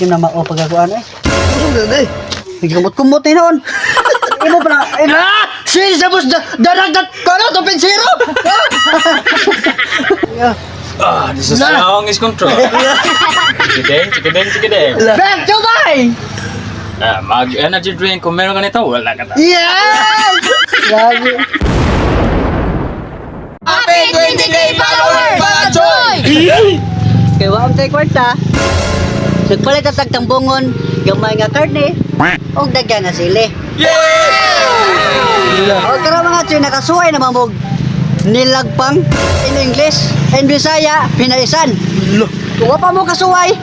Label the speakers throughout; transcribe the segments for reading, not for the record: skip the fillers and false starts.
Speaker 1: Yung na mao pagakuan eh.
Speaker 2: Ano eh?
Speaker 1: Nagkamot-kumot na noon. Imo pa na. Eh, na! Sin sa bus darag dat kano to pensero. Yeah.
Speaker 3: Ah, this is long is control. Chikideng, chikideng, chikideng.
Speaker 1: Back to buy.
Speaker 3: Ah, mag-energy drink kung meron ka nito, wala ka na.
Speaker 1: Yes! Lagi.
Speaker 2: Happy 20K followers, mga Choy!
Speaker 1: Kay wa am tay kwarta. Nagpalit ang tagtambongon, gamay nga karne, og daghan na sili. Yeah! Og karon mga choy, nakasuway na mamog nilagpang in English and Bisaya pinaisan. Kung wa pa mo kasuway,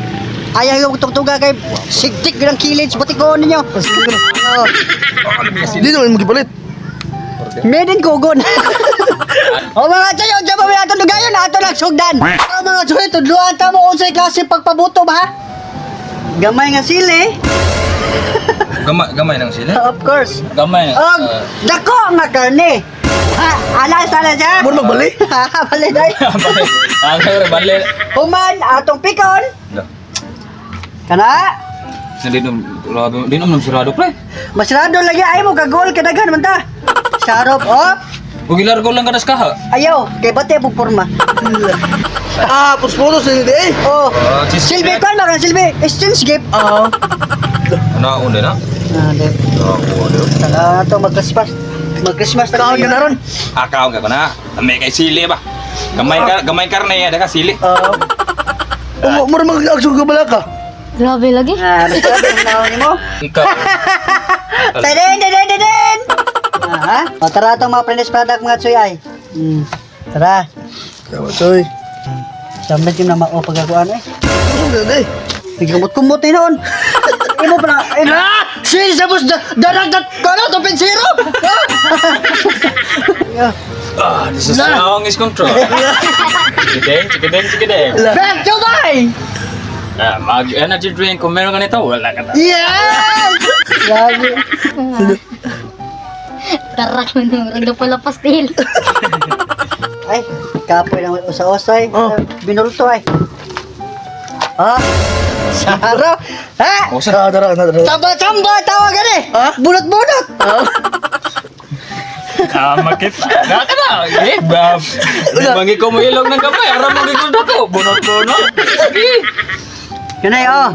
Speaker 1: ayaw yung tugtuga kay sigtik gyud ang kilid sa butikoon ninyo. Oh,
Speaker 2: Hindi naman mo gipalit.
Speaker 1: Made in Kugon. O mga choy, unsa ba may atong dugayon ato lang sugdan. O mga choy, tudluan ta mo unsay klase pagpabuto ba? Ha? Gamay nga sili.
Speaker 3: Gamay, gamay lang sila.
Speaker 1: Of course.
Speaker 3: Gamay.
Speaker 1: Og dako nga karne. Ha, ala sala siya.
Speaker 2: Mura magbali.
Speaker 1: Ha, bali day.
Speaker 3: Ah, bali.
Speaker 1: Human atong pikon. Kana
Speaker 3: Hindi nam, grabe, di nam sirado pre.
Speaker 1: masirado lagi ay mo kagol kadaghan man ta. Sarop oh.
Speaker 3: Kung ilargo lang ka das kaha.
Speaker 1: Ayaw, kay bate pug porma.
Speaker 2: Ah, puspuro sa hindi eh.
Speaker 1: Oh.
Speaker 3: Ah,
Speaker 1: Silbi kon makan silbi. Exchange gift.
Speaker 2: Oo.
Speaker 3: Ano, una na?
Speaker 1: Ah, di. Tara to mag-Christmas. Mag-Christmas na
Speaker 2: Kaon ka na ron.
Speaker 3: Ah, kaon ka ko na. May kay sili ba? Gamay ka, gamay karne, ada ka sili.
Speaker 2: Oo. Oh. Mura mag-aksyon ka bala ka.
Speaker 4: Grabe lagi.
Speaker 1: Ah, masarap ang naon nimo.
Speaker 3: Ikaw.
Speaker 1: Tadin, tadin, tadin! Aha. O, tara itong mga Prendes product mga tsuy ay. Tara.
Speaker 2: Tama, Choy.
Speaker 1: Samit yung na mao pagakuan eh.
Speaker 2: Ano eh?
Speaker 1: Nagkamot-kumot na noon. Imo pa na. Eh, na! Sin sa bus darag dat kano to pensero. Yeah.
Speaker 3: Ah, this is long is control. Chikideng, chikideng, chikideng.
Speaker 1: Back to buy.
Speaker 3: Ah, mag-energy drink kung meron ka nito, wala ka na.
Speaker 1: Yes! Lagi.
Speaker 4: Tarak mo nung ragda pala pastil.
Speaker 1: Ay, kapoy lang usa-usay.
Speaker 2: Oh.
Speaker 1: Binulto ay. Ah. Sarap. Ha?
Speaker 3: Usa.
Speaker 2: Ah, tara, tara, tara.
Speaker 1: Tamba-tamba tawagan eh.
Speaker 2: Ha?
Speaker 1: Bunot-bunot.
Speaker 2: Ah.
Speaker 3: Ah, makita. Na ka na. Eh, bab. Mangi ko mo ilog ng gamay, aram mo gikul dako. Bunot-bunot. Sige.
Speaker 1: Yun ay oh.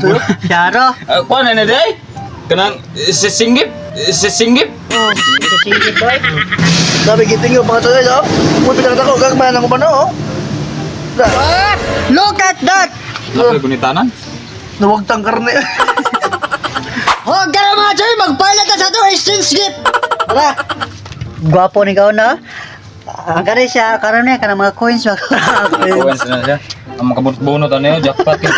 Speaker 1: Saro.
Speaker 3: Ah, kuan na day? Kanang sisingip, sisingip.
Speaker 1: Oh, sige boy.
Speaker 2: Sabi kita nyo, mga Choy, oh. Mura pinakita ko, gagmahan ako ba no, oh. Da,
Speaker 1: Ah, look at that.
Speaker 3: Lapay gunitanan.
Speaker 2: nawagtang karne.
Speaker 1: Huwag ka na mga choy, magpailat na sa ito, exchange gift. Tara. Gwapo ni ka na. Ang kare siya, karon niya, kanang mga coins.
Speaker 3: Kuan na siya. Ang makabunot-bunot ano yun, jackpot yun.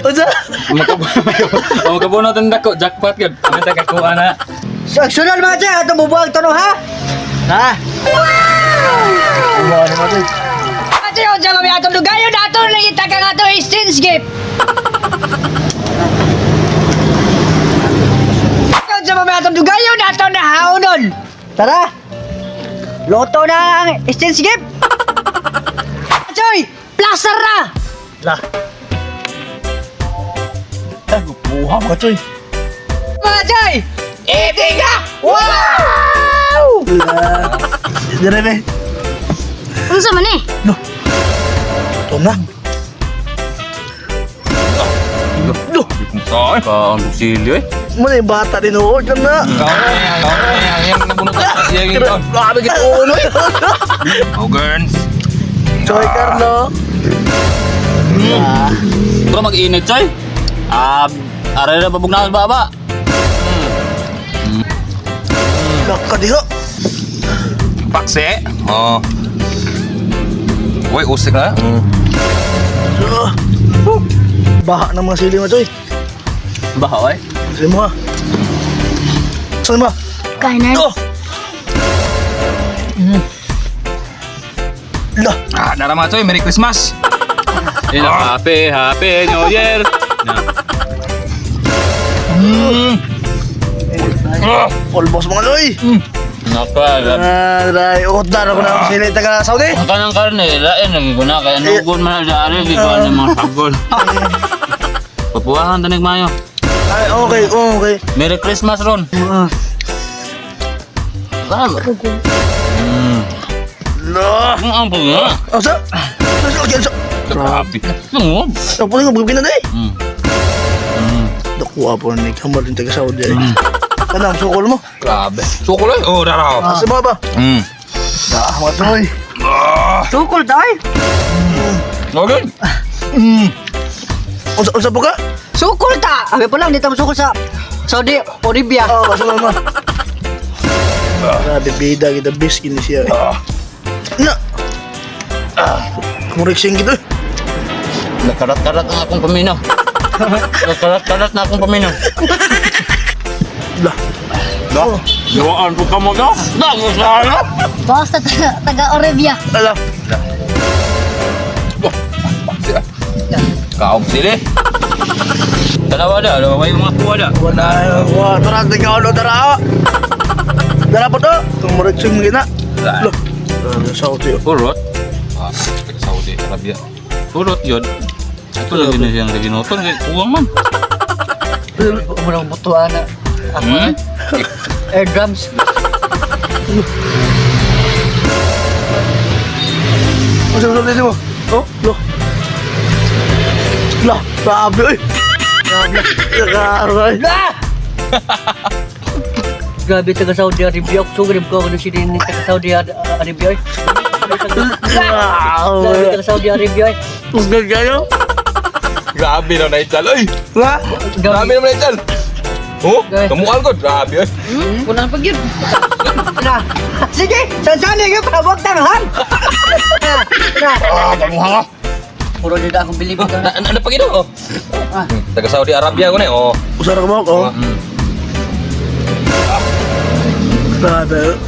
Speaker 2: Unsa?
Speaker 3: Ang makabunot ang dako, jackpot yun. Ang tagakuha na.
Speaker 1: So, ang sunod mga choy, atong bubuwag to no ha? Ha?
Speaker 2: Wala na, mga Choy.
Speaker 1: Mga choy, unsa mami atong dugayon, atong lagi tagang ato exchange gift. Unsa mami atong dugayon, atong nahaunon. Tara. Loto na ang exchange gift. Choy, plaster na.
Speaker 2: La. Ay, buha, mga Choy.
Speaker 1: Mga choy, eating ka! Wow!
Speaker 2: La. Dire, be.
Speaker 4: Unsa man eh?
Speaker 2: No. Ito na. No.
Speaker 3: Saan? Ka ang sili eh.
Speaker 2: Muna yung bata din, oh. Diyan na.
Speaker 3: Kaon na yan, kaon na yan. Yan ang nabunot siya yung kaon.
Speaker 2: Grabe kita ulo.
Speaker 3: Oh, girls.
Speaker 2: Choy Carlo.
Speaker 3: Bro, mag-init, choy. Ah, aray na babugnaw sa baba.
Speaker 2: Nakadiha.
Speaker 3: Pakse. Oh. Uy, usik na.
Speaker 2: Ah. Baha ng mga sili mo, Choy.
Speaker 3: Baha, oy.
Speaker 2: Sili mo, ha. Sili mo.
Speaker 4: Kain na.
Speaker 2: Oh. La.
Speaker 3: Ah, nara mga choy, Merry Christmas. Happy, Happy New Year. Na. Ah.
Speaker 2: All boss mga Choy.
Speaker 3: Naka,
Speaker 2: Ah, dai. Order ako na ang sili taga Saudi.
Speaker 3: ang kanang karne, lain lagi ko na kaya nugon man sa ari di ko na mga sagol. Kapuahan tanig mayo.
Speaker 2: Ay, okay, okay.
Speaker 3: Merry Christmas ron. Grabe.
Speaker 2: La.
Speaker 3: Ang ampo nga.
Speaker 2: Asa? Asa? Okay, asa?
Speaker 3: Grabe. Ano?
Speaker 2: Ang puling ang bugin na eh. Nakuha po ni Kamal yung taga Saudi eh. Ano, ang sukol mo?
Speaker 3: Grabe. Sukol eh. Oh, daraw.
Speaker 2: Asa ba ba? Ah, mga troy.
Speaker 1: Sukol tayo.
Speaker 3: Okay.
Speaker 2: Unsa unsa po ka?
Speaker 1: Sukol ta. Abi pa lang dito mo sukol sa Saudi Arabia.
Speaker 2: Oo, oh, asa mo. Grabe, bida kita best kini siya eh. Na! Kumureksing kita eh.
Speaker 3: Nakarat-karat na akong paminaw. Nakarat-karat na akong paminaw.
Speaker 2: La.
Speaker 3: Da. Duaan po ka mo daw. Da, mo sa ano?
Speaker 4: Basta taga, taga Arabia.
Speaker 2: Ala.
Speaker 3: Kaog sila eh. Dalawa da, dalawa may mga kuha da.
Speaker 2: Wala. Wala. Tara, tingnan ko. Tara. Tara po to. Kumureksing kita. La. Grabe, Saudi. oh.
Speaker 3: Urot. Ah, taga Saudi Arabia. Urot yun. Ito lang yun siyang ginuton. Kay Kuwang man.
Speaker 1: Murang butuan na.
Speaker 3: Hmm?
Speaker 1: Air drums.
Speaker 2: Unsa unsa mo? Oh, lo. La, grabe oy. Grabe. Grabe.
Speaker 1: Ah! Grabe taga Saudi Arabia. Sugod ko ako si din taga Saudi Arabia. Oy. Grabe taga Saudi Arabia. Oy.
Speaker 2: Ugag kayo?
Speaker 3: Grabe na naital. Oy!
Speaker 2: Ha?
Speaker 3: Grabe naman naital. Oh,
Speaker 1: Grabe.
Speaker 3: kamual ko. Grabe. Oy.
Speaker 4: Kulang pag yun.
Speaker 1: Na. Sige, sansani gyud para wag tanghan. Na. Na.
Speaker 3: Ah, kamuha nga.
Speaker 1: Puro dito akong bilib.
Speaker 3: Oh, na, na, napagino, oh.
Speaker 1: Ah.
Speaker 3: Taga Saudi Arabia ko na eh, oh.
Speaker 2: Usara ka mo, oh. Grabe.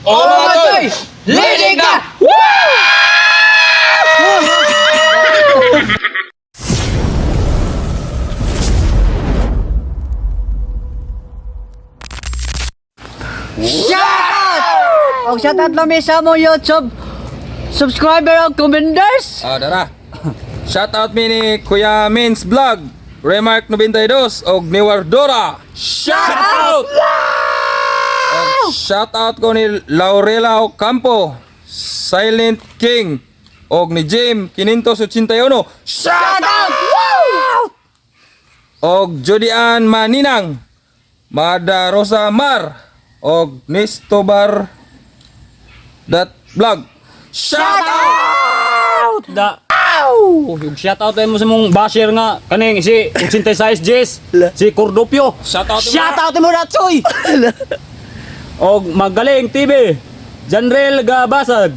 Speaker 3: Oh, mga tol!
Speaker 1: Linig na! Shout out! Og shout out lang sa mo YouTube subscriber og commenters.
Speaker 3: Ah, dara. Shout out mi ni Kuya Mins Vlog, Remark 92 og ni Wardora. Shout out! Og shout out ko ni Laurela Ocampo, Silent King og ni Jim 581. Shout out! Og Judy Ann Maninang, Mada Rosa Mar og Nistobar dot vlog. Shout out!
Speaker 5: Da. Yung shout out mo sa mong basher nga kaning si 86 Jess, si Cordopio.
Speaker 3: Shout out mo
Speaker 5: Shout out mo na Choy. Og Magaling TV, Janrel Gabasag,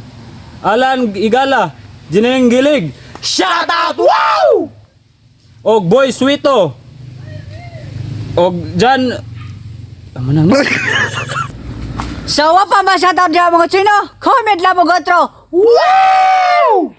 Speaker 5: Alan Igala, Jineng Gilig. Shout out! Wow! Og Boy Sweeto. Og Jan Amo na.
Speaker 1: So, wa pa ma shout out diha mga chino. Comment lang mo gotro. Wow!